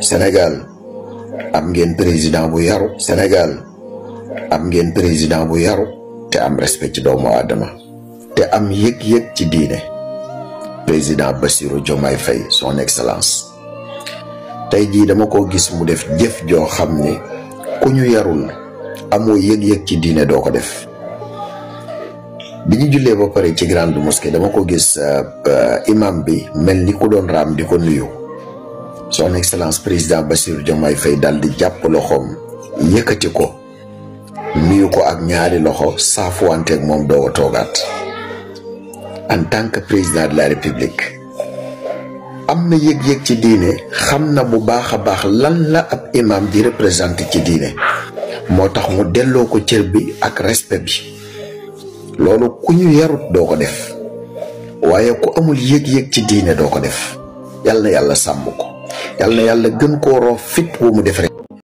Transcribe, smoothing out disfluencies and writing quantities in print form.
Sénégal am ngeen président bu yaru. Sénégal am ngeen président bu yaru te am respect ci doomu aadama te am yëg-yëg ci diine. président Bassirou Diomaye Faye son excellence tey jii dama ko gis mu def jëf joo xam ne ku ñu yarul amoo yëg-yëg ci diine doo ko def. bi ñu jullee ba pare ci grande mosquée dama ko gis imam bi mel ni ku doon raam di ko nuyu. son excellence président Bassirou Diomaye Faye dal di jàpp loxoom yëkkati ko nuyu ko ak ñaari loxo saafuwanteeg moom doo toogaat. en tant que président de la république am na yëg-yëg ci diine, xam na bu baax a baax lan la ab imam di représenté ci diine, moo tax mu delloo ko cër bi ak respect bi. loolu ku ñu yarut doo ko def, waaye ku amul yëg-yëg ci diine doo ko def. yal na yàlla sàmm ko, yal na yàlla gën koo roof fit wu mu def rek.